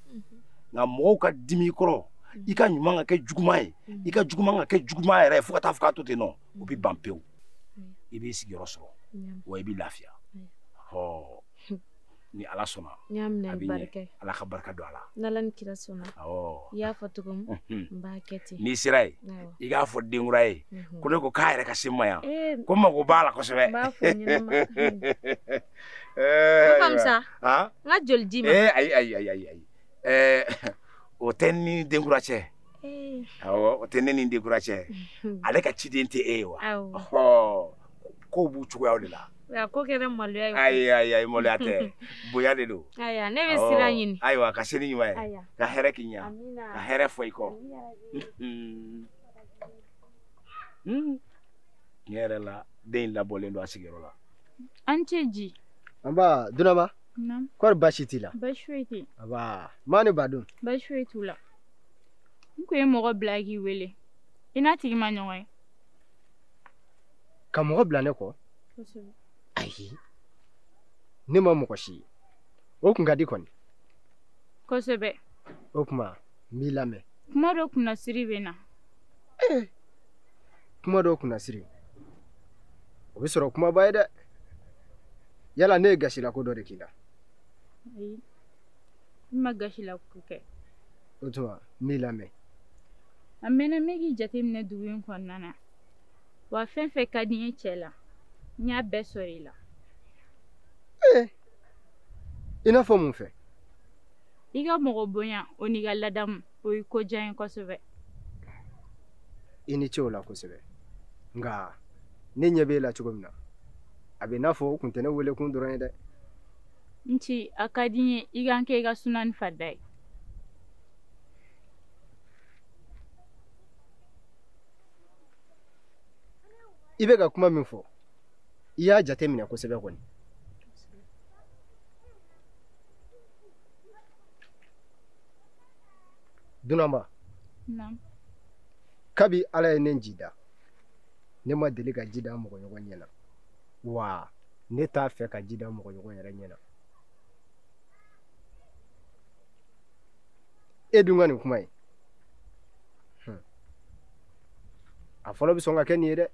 nka mɔgɔw ka dimi i kɔrɔ, i ka ɲuman ka kɛ juguman ye, i ka juguman ka kɛ juguman yɛrɛ ye fo ka taa fɔ k'a to ten nɔ, o bɛ ban pewu. I b'i sigiyɔrɔ sɔrɔ, wa i b'i lafiya. Ɔ ni Ala sɔnna, a bɛ ɲɛ. Ala ka barika don a la. N'Ala ni kira sɔnna. Awɔ. I y'a fɔ cogo min, n b'a kɛ ten. N'i sera yen, i k'a fɔ denkura ye, ko ne ko k'a yɛrɛ ka se n ma yan, ko n mago b'a la kosɛbɛ. N b'a fɔ ɲɛnama. N famusa, n ka joli d'i ma. Ayi ayi ayi ayi. O tɛ ni denkura cɛ. Awɔ, o tɛ ne ni denkura cɛ. Ale ka ciden tɛ e ye wa? Awɔ. Kow b'u cogoyaw de la. A ko kɛra maloya ye. Ayi ayi ayi, maloya tɛ, bonya de don. Ayiwa, ne bɛ sira ɲini. Ayiwa, ka se ni ɲuman ye, ka hɛrɛ k'i ɲɛ, ka hɛrɛ fɔ i kɔ. Tiɲɛ yɛrɛ la, den in labɔlen don a sigiyɔrɔ la. An ce ji. Nba Dunaba. Kɔri baasi t'i la? Baasi foyi tɛ yen. Aba, maa ni ba dun? Baasi foyi t'u la. N kun ye mɔgɔ bila k'i wele. I n'a tigi ma ɲɔgɔn ye. Ka mɔgɔ bila ne kɔ? Kosɛbɛ. Ayi, ne ma mɔgɔ si ye. O kun ka di kɔni. Kosɛbɛ. O tuma n b'i lamɛn. Kuma dɔ kunnasiri bɛ na. Kuma dɔ kunnasiri, o bɛ sɔrɔ kumaba ye dɛ. Yala ne ye gasilako dɔ de k'i la? Ayi, n ma gasilako kɛ. O tuma n b'i lamɛn. A mɛnna n bɛ k'i jateminɛ dugu in kɔnɔna na. Wa fɛn fɛn ka di n ye cɛ la, n y'a bɛɛ sɔrɔ i la. I n'a fɔ mun fɛ? I ka mɔgɔ bonya o n'i ka ladamu, o ye ko diya n ye kosɛbɛ. I ni ce o la kosɛbɛ. Nka ne ɲɛ b'e la cogo min na, a bɛ i n'a fɔ o kun tɛ ne wele kun dɔrɔn ye dɛ. N ci, a ka di n ye i ka n kɛ i ka suna ni farida ye. I bɛ ka kuma min fɔ, i y'a jateminɛ kosɛbɛ kɔni. Dunanba. Naamu. Kabi Ala ye ne ji da, ne ma deli ka ji da mɔgɔ ɲɔgɔn ɲɛ na. Wa ne t'a fɛ ka ji da mɔgɔ ɲɔgɔn yɛrɛ ɲɛ na. E dun ka nin kuma ye, a fɔlɔ bɛ sɔn ka kɛ nin ye dɛ.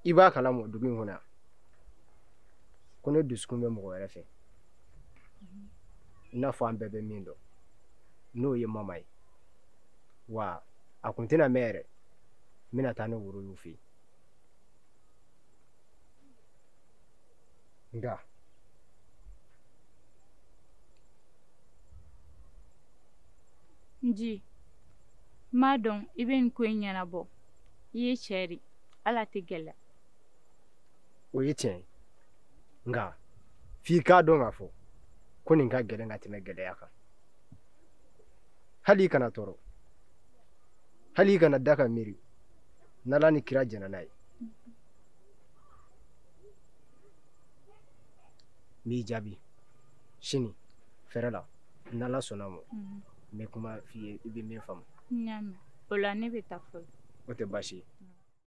I b'a kalama dugu in kɔnɔ yan ko ne dusukun bɛ mɔgɔ wɛrɛ fɛ, i n'a fɔ an bɛɛ bɛ min dɔn, n'o ye mama ye. Wa a kun tɛna mɛn yɛrɛ, n bɛna taa ne woro y'u fɛ yen. Nka Nji, n b'a dɔn i bɛ nin ko in ɲɛnabɔ. I ye cɛ de, Ala tɛ gɛlɛya. O ye tiɲɛ ye, nka f'i k'a dɔn k'a fɔ ko nin ka gɛlɛn ka tɛmɛ gɛlɛya kan. Hali i kana tɔɔrɔ, hali i kana da ka miiri, n'Ala ni kira jɛnna n'a ye. N b'i jaabi sini fɛrɛ la, n'Ala sɔnna a ma. N bɛ kuma f'i ye, i bɛ min faamu. N y'a mɛn. O la ne bɛ taa fɔlɔ. O tɛ baasi ye.